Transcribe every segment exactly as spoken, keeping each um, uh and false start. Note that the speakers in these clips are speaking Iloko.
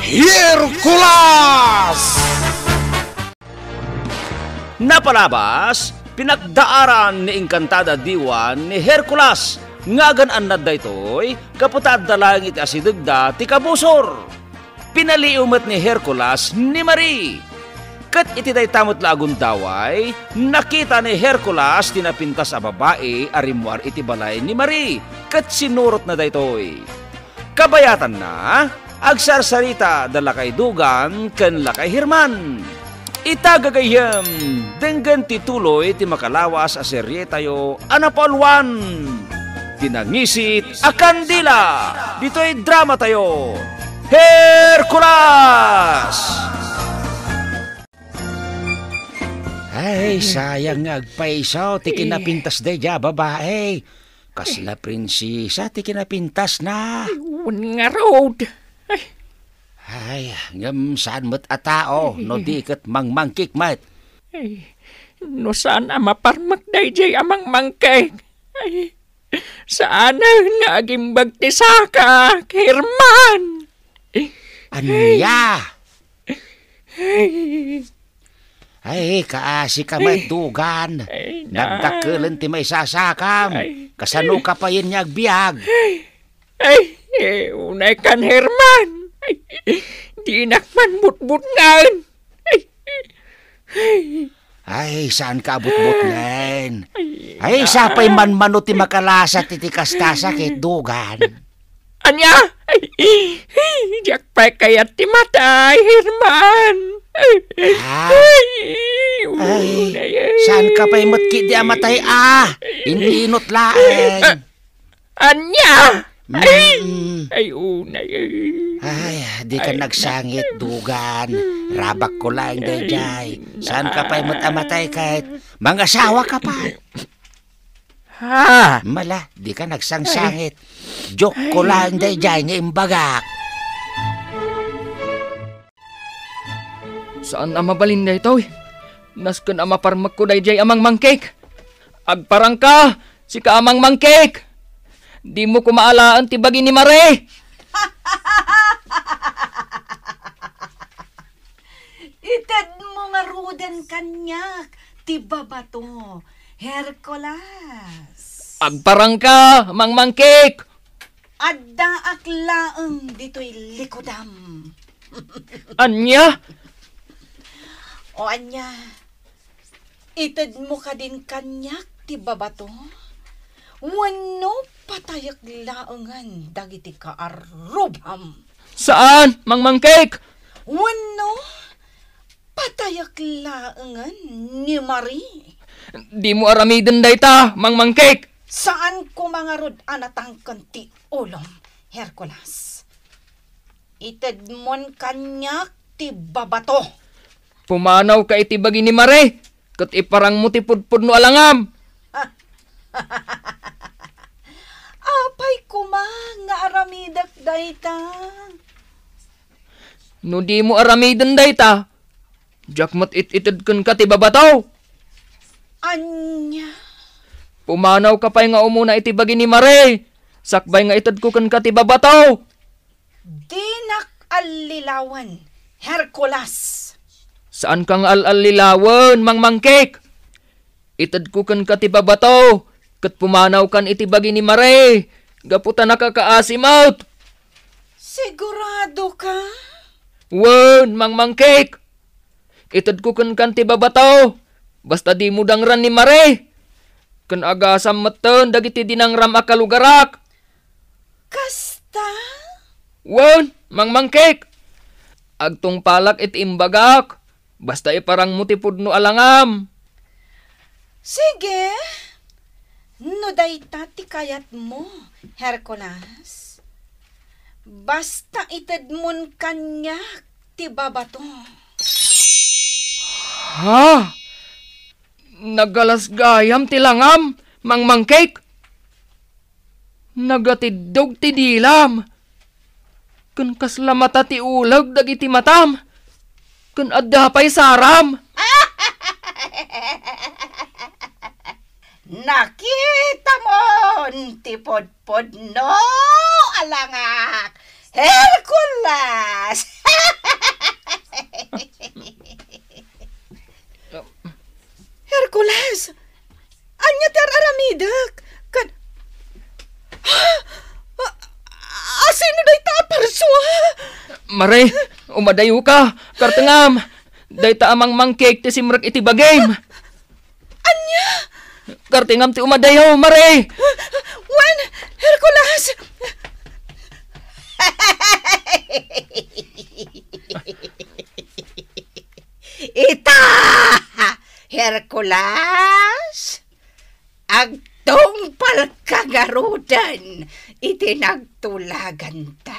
Hercules! Napalabas, pinagdaaran ni Encantada Diwan ni Hercules nga agan-annad daytoy gapu ta adda laeng iti asidegda ti kabusor. Pinaliw met ni Hercules ni Marie. Ket iti dayta met la a gundaway, nakita ni Hercules ti napintas a babai a rimmuar iti balay ni Marie, ket sinurotna daytoy. Kabayatanna, agsarsarita da lakay Dugan ken lakay Herman. Ita gagayyem, denggen ti tuloy ti makalawas a serietayo a napauluan, ti Nangisit a Kandila, ditoy dramatayo, Hercules! Ay, sayang nga agpayso ti kinapintas daydiay a babai. Kasla prinsesa ti kinapintasna. Ay, wen ngarud. Ay. Ay, ngem saan met a tao, no di ket mangmangkik met. Ay, no saan a maparmek daydiay a mangmangkik. Ay, saanen nga agimbag ti saka, Herman. Ania? Ay. Ay, kaasi ka met, Dugan. Ay, na. Nagdakkelen ti maisasakam. Ay. Kasano ka payen nga agbiag? Ay, eh, unay kan Herman. Ay, dinak man butbutngaen. Ay, ay. Ay, saan ka a butbutngen? Ay, ay, na. Sapay manmano ti makalasat iti kasta a sakit, Dugan. Ania? Ay, ay, diak pay kayat ti matay, Herman. Ah. Ay, ay, unay, ay. Saan ka pay met ketdi a matay, ah? Inunot laeng. Ah, ania? Ay, mm, ay, unay, ay. Ay, dika nagsangit, Dugan. Rabakko laeng daydiay. Saan ka pay met a matay ket mangasawa ka pay. Ha? Mala, dika nagsangsangit. Joke ko laeng daydiay nga imbagak. Saan a mabalin daytoy. Nasken a maparmekko daydiay a mangmangkik. Agparangka, sika a mangmangkik. Dimo koma alaen ti bagi ni Marie. Itedmo ngaruden kaniak ti babato, Hercules. Agparangka, mangmangkik. Addaak laeng ditoy likudam. Ania? O ania, itedmo kadin kaniak ti babato? Wenno patayek laengen dagiti kaarrubam? Saan, mangmangkik! Wenno patayek laengen ni Marie? Dimo aramiden dayta, mangmangkik! Saan koma ngarud a natangken ti ulom, Hercules. Itedmon kaniak ti babato. Pumanawka iti bagi ni Marie, ket iparangmo ti pudpudno a langam. Apay koma nga aramidek dayta? No dimo aramiden dayta, diak met it-ited kenka ti babato. Ania? Pumanawka pay nga umuna iti bagi ni Marie, sakbay nga itedko kenka ti babato. Dinak allilawen, Hercules. Saanka nga al-allilawen, mangmangkik. Itedko kenka ti babato, ket pumanawkan iti bagi ni Marie, gapu ta nakakaasi met. Siguradoka? Wen, mangmangkik. Itedko kenkan ti babato, basta dimo dangran ni Marie. Ken agasam metten dagiti dinangram a kalugarak. Kasta? Wen, mangmangkik. Agtungpalak iti imbagak, basta iparangmo ti pudno a langam. Sige, no dayta ti kayatmo, Hercules, basta itedmon kaniak ti babato. Ha? Nagalas gayam ti langam, mangmangkik? Nagatiddog ti dilam. Ken kasla mata ti uleg dagiti matam. Ken adda pay saram. Nakitamon ti pudpudno a langak, Hercules! Mare, umadayoka. Kartengam. Dayta a mangmangkek ti simrek iti bagim. Ania? Kartengam ti umadayo, Mare. Wen, Hercules! Ita, Hercules, agtungpalka ngaruden iti nagtulaganta.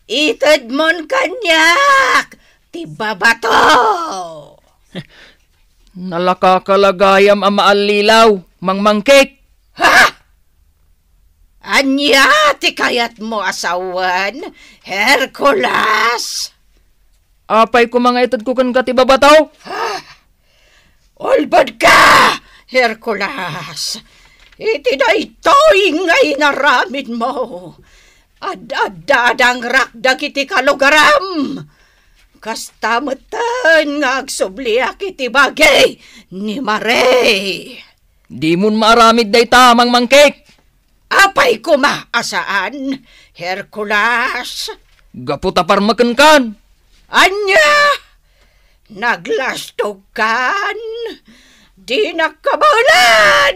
Itedmon kaniak ti babato. Nalakaka la gayam a maallilaw, mangmangkek. Ha? Ania ti kayatmo a sawen, Hercules? Apay koma nga itedko kenka ti babato? Ulbodka, Hercules! Iti daytoy nga inaramidmo, ad-adda-adangrakdak iti kalugaram. Kasta metten nga agsubliak iti bagi ni Mare. Dimon maaramid dayta, mangmangkek. Apay koma a saan, Hercules? Gapu ta parmekenkan. Ania? Naglastogkan? Dinak kabaelan!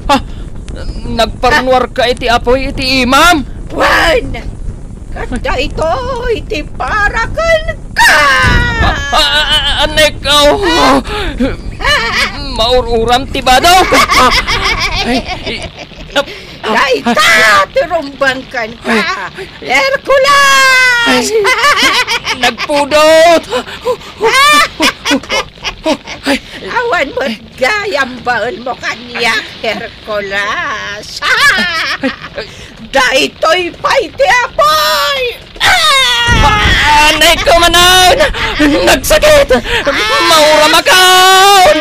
Ah! Nagparnuarka iti apuy iti imam? Wen! Ket daytoy ti para kenka! Ah, ah, ah, ah, Anneko! Maur-uram ti badok! Ay, i-, ap-, ap-, Dayta ti rumbeng kenka, Hercules! Ay, nagpudot! Awan met gayam baelmo kaniak, Hercules! Daytoy pay ti apuy! Ah! Anay ko manen! Nagsakit! Mauramakan!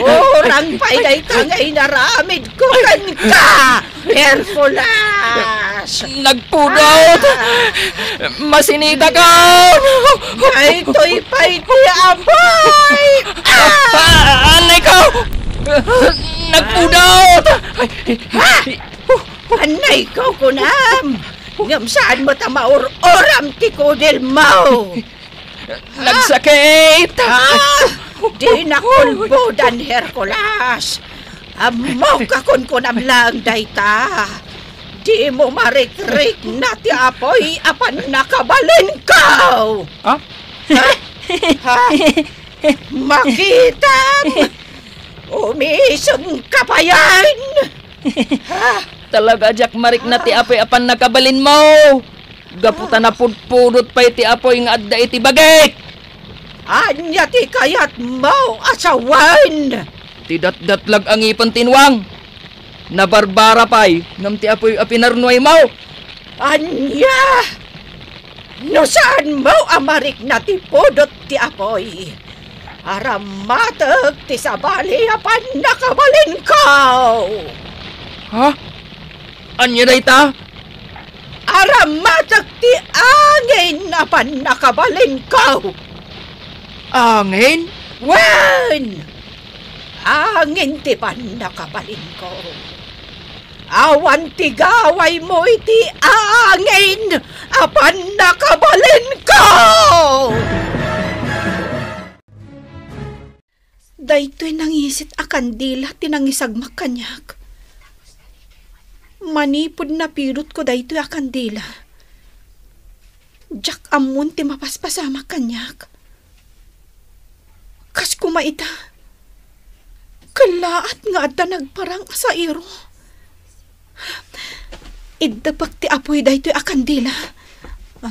Urang pay dayta nga inaramid ko kenka, Hercules! Nagpudot! Ah! Masinitakan! Daytoy pay ti apuy! Ah! Ah, anay ko! Nagpudot! Ah! Anay ko kunam! Ngem saan met a maur-uram ti kudilmo! Nagsakit! Ah! Dinak ulbodan, Hercules! Ammok a kunkunam laeng dayta! Dimo marikrikna ti apuy a pannakabalinko! Ha? Ha? Ha? Makitam! Umisem ka payen! Ha? Talaga a diak marikna ti apuy a pannakabalinmo. Gapu ta napudpudot pay ti apuy nga adda iti bagik. Ania ti kayatmo a sawen? Ti datdatlag a ngipen ti inuang. Nabarbara pay ngem ti apuy a pinarnuaymo. Ania? No saanmo a marikna ti pudot ti apuy, aramatek ti sabali a pannakabalinko! Ha? Ania dayta? Aramatek ti angin a pannakabalinko! Angin? Wen! Angin ti pannakabalinko. Awan ti gawaymo iti angin a pannakabalinko! Daytoy nangisit a kandila ti nangisagmak kaniak. Manipud napidotko daytoy a kandila, diak ammon ti mapaspasamak kaniak. Kas koma ita, kellaat nga adda nagparang a sairo. Iddepek ti apuy daytoy a kandila. Ha?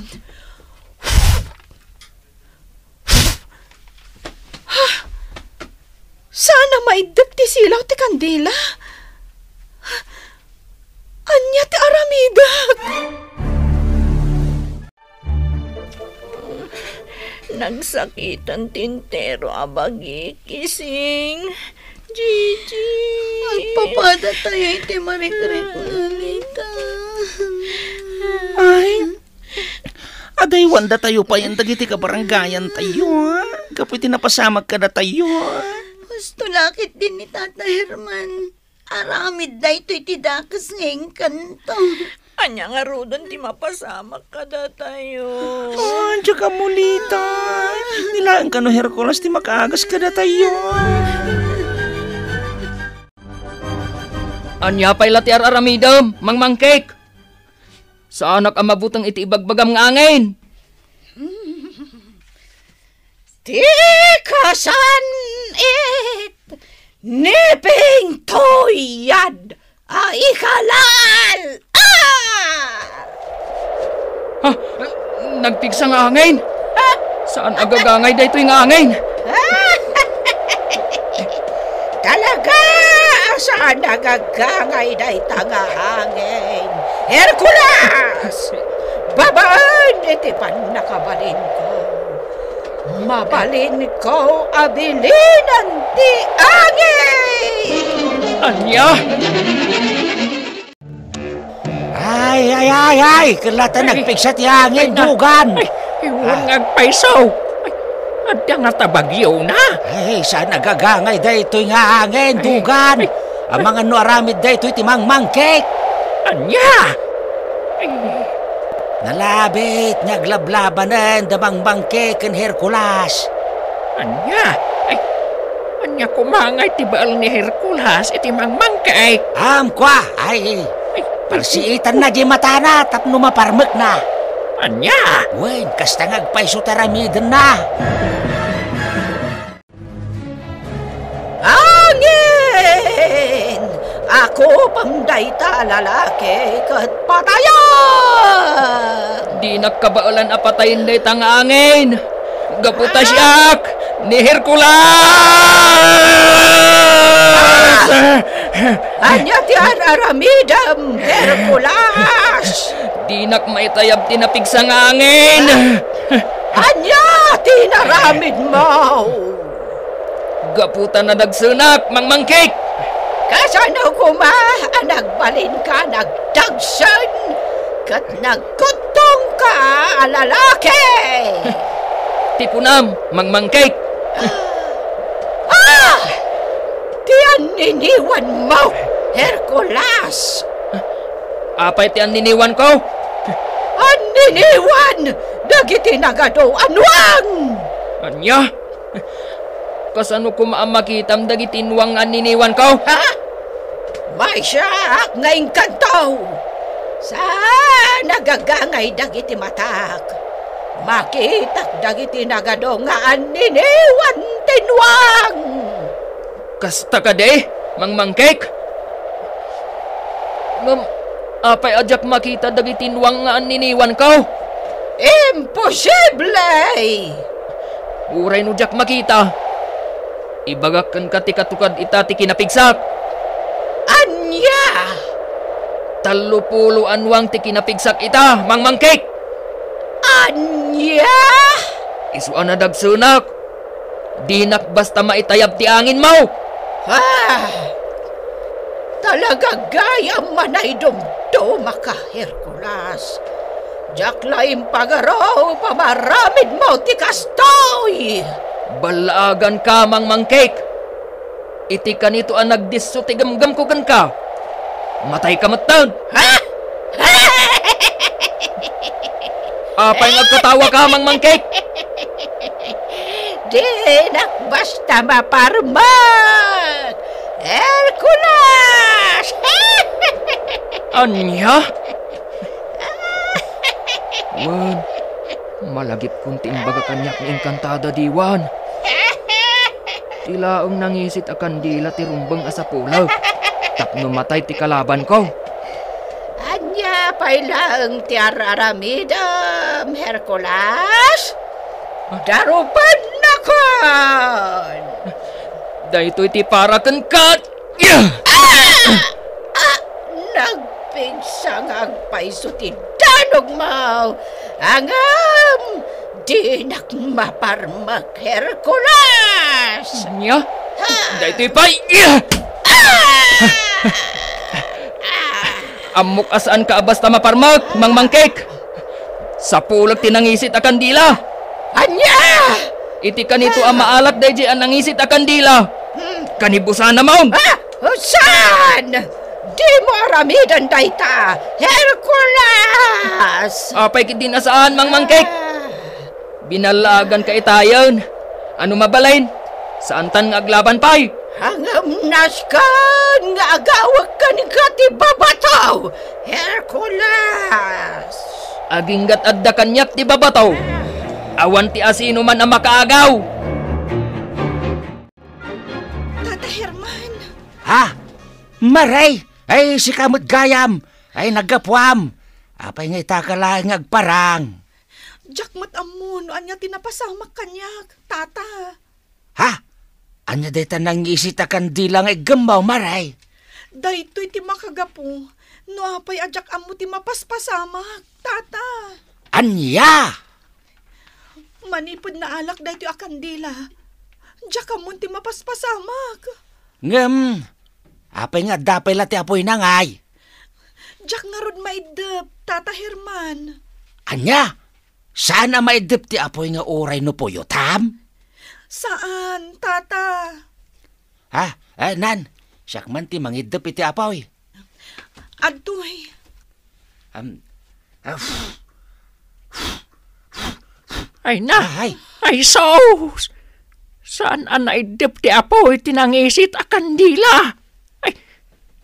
Saan a maiddep ti silaw ti kandila? Ania ti aramidek? Nagsakiten ti entero a bagik, Ising. Gigi. Agpapadatayo iti marikrikna, Lita. Ay, adaywandatayo payen dagiti kabarangayantayo, a? Gapu iti napasamak kadatayo, a? Husto la ketdi ni Tata Herman. Aramid daytoy ti dakes nga engkanto. Ania ngaruden ti mapasamak kadatayo? Ah, diak ammo, Lita. Ni laeng kano Hercules ti makaagas kadatayo. Ania pay la ti ar-aramidem, Mangmangkek? Saanak a mabuteng iti ibagbagam nga angin. Ti kasan-it ni pingtuyad a ikalal. Ah! Ha? Nagpigsa nga angin? Ha? Saan a gagangay daytoy nga angin? Talaga a saan a gagangay dayta nga angin, Hercules! Babaen iti pannakabalinko, mabalinko a bilinen ti angin! Ania? Ay, ay, ay, ay! Kella ta nagpigsa ti angin, ay, na- dugan! Ay, iwan nga agpayso! Ay, adda nga ta bagyo na! Ay, saan a gagangay daytoy nga angin, ay, dugan! Ay, amangan no aramid daytoy ti Mangmangkek! Ania? Ay. Nalabit nga aglablabanen da Mangmangkek ken Hercules. Ania? Ay, ania koma ngay ti bael ni Hercules iti Mangmangkek? Ammok a, ay, ay, parsiitanna di matana tapno maparmekna. Ania? Wen, kasta nga agpayso ti aramidenna. Angin! Akupem dayta a lalaki ket patayem! Dinak kabaelan a patayen dayta nga angin! Gapu ta siak ni Hercules! Ah! Ania ti ar-aramidem, Hercules? Dinak maitayab ti napigsa nga angin! Ania ti inaramidmo? Gapu ta nadagsenak, Mangmangkek! Kasano koma a nagbalinka nagdagsen ket nagkuttongka a lalaki? Ti kunam, Mangmangkek! Ah! Ti anniniwanmo, Hercules! Apay ti anniniwanko? Anniniwan dagiti nagadu a nuang! Ania? Kasano koma a makitam dagiti nuang nga anniniwanko? Ha? Maysaak nga inkanto! Saan a gagangay dagiti matak. Makitak dagiti nagadu nga anniniwan ti nuang! Kasta kadi, Mangmangkek? Ngem apay a diak makita dagiti nuang nga anniniwanko? Imposible! Uray no diak makita, ibagak kenka ti katukad ita ti kinapigsak. Ania? Tallo pulo a nuang ti kinapigsak ita, Mangmangkek! Ania? Isu a nadagsenak. Dinak basta maitayab ti anginmo! Ah! Talaga gayam a naidumdumaka, Hercules. Diak la impagarup a maaramidmo ti kastoy! Ballaaganka, Mangmangkek! Iti kanito a nagdisso ti gemgemko kenka, matayka metten! Ha? Apay nga agkatawaka, Mangmangkek? Dinak basta maparmek, Hercules! Ania? Wen, malagipkon ti imbaga kaniak nga inkantada diwan. Ti laeng nangisit a kandila ti rumbeng a sapulek tapno matay ti kalabanko. Ania pay laeng ti ar-aramidem, Hercules? Darupennakon! Daytoy ti para kenka! Ah! Ah! Nagpigsa nga agpayso ti danogmo! Ngem dinak maparmek, Hercules! Ania? Ha! Daytoy pay! Ah! Ammok a saanka a basta maparmek, Mangmangkek! Sapulek ti nangisit a kandila! Ania? Iti kanito a maalak daydiay a nangisit a kandila, kanibusanamon! Ah! Saan? Dimo aramiden dayta, Hercules! Apay ketdin a saan, Mangmangkek? Ah. Binallaaganka itayen. Ano mabalin? Saantan nga aglaban pay? Ngem nasken nga agawek kenka ti babato, Hercules! Agingga't adda kaniak ti babato. Awan ti asinoman a makaagaw. Tata Herman! Ha? Mare! Ay, sika met gayam! Ay, naggapuam! Apay nga itaka laeng nga agparang? Diak met ammo no ania ti napasamak kaniak, Tata. Ha? Ania dayta nangisit a kandila nga iggemmo, Mare? Daytoy ti makagapu no apay a diak ammo ti mapaspasamak, Tata. Ania? Manipud naalak daytoy a kandila, diak ammon ti mapaspasamak. Ngem, apay nga adda pay la ti apoyna ngay? Diak ngarud maiddep, Tata Herman. Ania? Saan a maiddep ti apoy nga uray no puyotam? Saan, Tata. Ha? Eh, nan, siak man ti mangiddep iti apoy. Adtoy. Am, ah, Ay na! Ay! Ay, sus! Saan a naiddep ti apoy ti nangisit a kandila? Ay,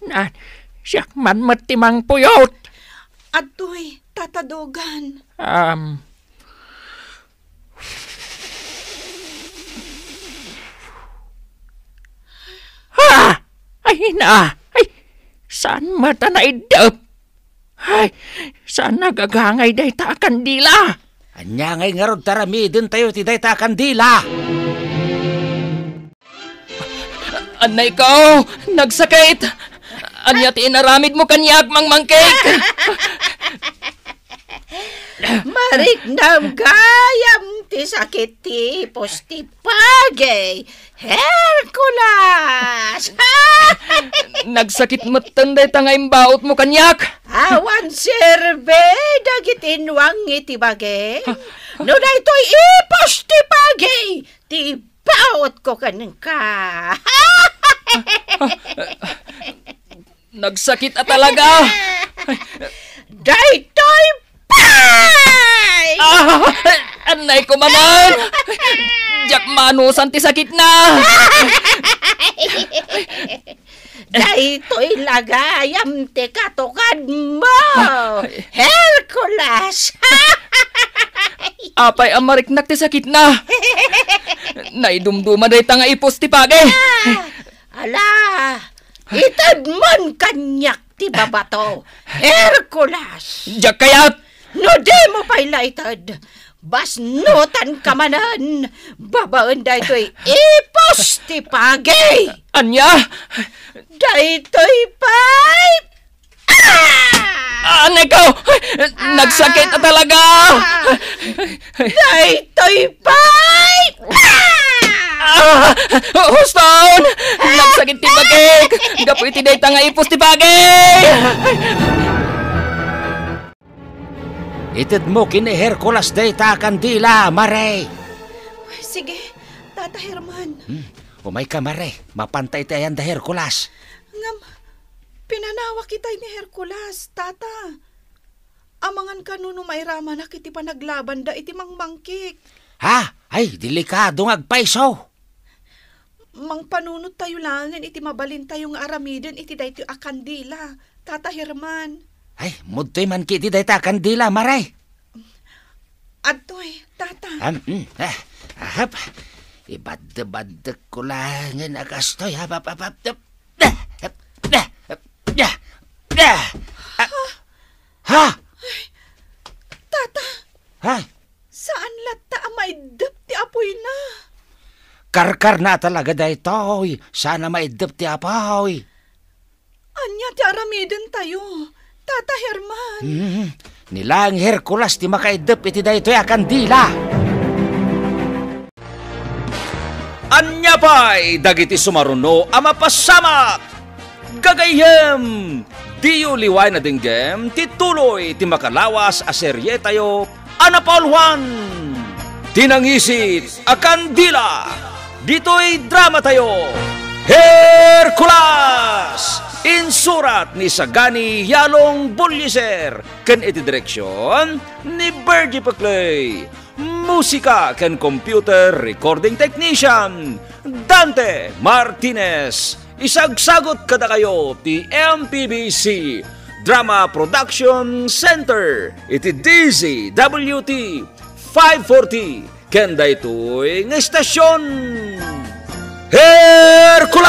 na, siak man met ti mangpuyot. Adtoy, Tata Dogan. Um, Ha! Ay, na! Ay, saan met a naiddep? Ay, saan nagagangay dayta a kandila? Ania ngay ngarud ti aramidentayo iti dayta a kandila? Annay ko! Nagsakit! Ania ti inaramidmo kaniak, Mangmangkek? Mariknam gayam ti sakit ti ipus ti pagi, Hercules! Nagsakit metten dayta nga imbautmo kaniak. Awan serbi dagiti inuang iti bagim. No daytoy ipus ti pagi, ti bautko kenka. Nagsakit a talaga. Daytoy pay! Ah! Annay ko manen! Diak maanusan ti sakitna! Daytoy la gayam ti katukadmo, Hercules! Apay a mariknak ti sakitna? Naidumduma dayta nga ipus ti pagi. Ah! Ala, itedmon kaniak ti babato, Hercules! Diak kayat! No dimo pay la ited, basnotanka manen babaen daytoy ipus ti pagi! Ania? Daytoy pay Ah! Ah, Neko! Nagsakit a talaga! Daytoy pay! Ah! Huston! Nagsakit ti bagik! Gapu iti dayta nga ipus ti bagik! Itedmo ken ni Hercules dayta a kandila, Mare! Sige, Tata Herman. Hmm. Umayka, Mare. Mapanta iti ayan da Hercules. Ngem, pinanawak itay ni Hercules, Tata. Amangan kano no mairamanak iti panaglabanda iti mangmangkik. Ha? Ay, delikado nga agpayso. Mangpanunottayo laengen iti mabalintayo nga aramiden iti daytoy a kandila, Tata Herman. Ay, mudtoy man ket iti dayta a kandila, Mare. Adtoy, Tata. Am, mm, ah, ahap. Ibadde-baddek ko laengen a kastoy. Hap, hap, hap, hap, hap. Ah, hap, ah, hap, ah, ah. Ah, ha? Tata, Ha? Saan latta a maiddep ti apoyna? Karkarna a talaga daytoy. Saan a maiddep ti apoy. Ania ti aramidentayo, Tata Herman? Hmm, ni laeng Hercules ti makaiddep iti daytoy a kandila. Ania pay dagiti sumaruno a mapasamak? Gagayyem, diyo liwayen a denggem ti tuloy ti makalawas a serietayo a napauluan, Ti Nangisit a Kandila, ditoy dramatayo. Hercules! Insurat ni Sagani Yalong Bulliser ken iti direksion ni Virgie Peclay. Musika ken computer recording technician, Dante Martinez. Isagsagot kadakayo ti M P B C Drama Production Center iti D Z W T five forty ken daytoy nga estasion. Hercules!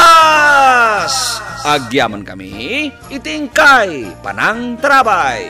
Agyaman kami iti inkay panangtarabay.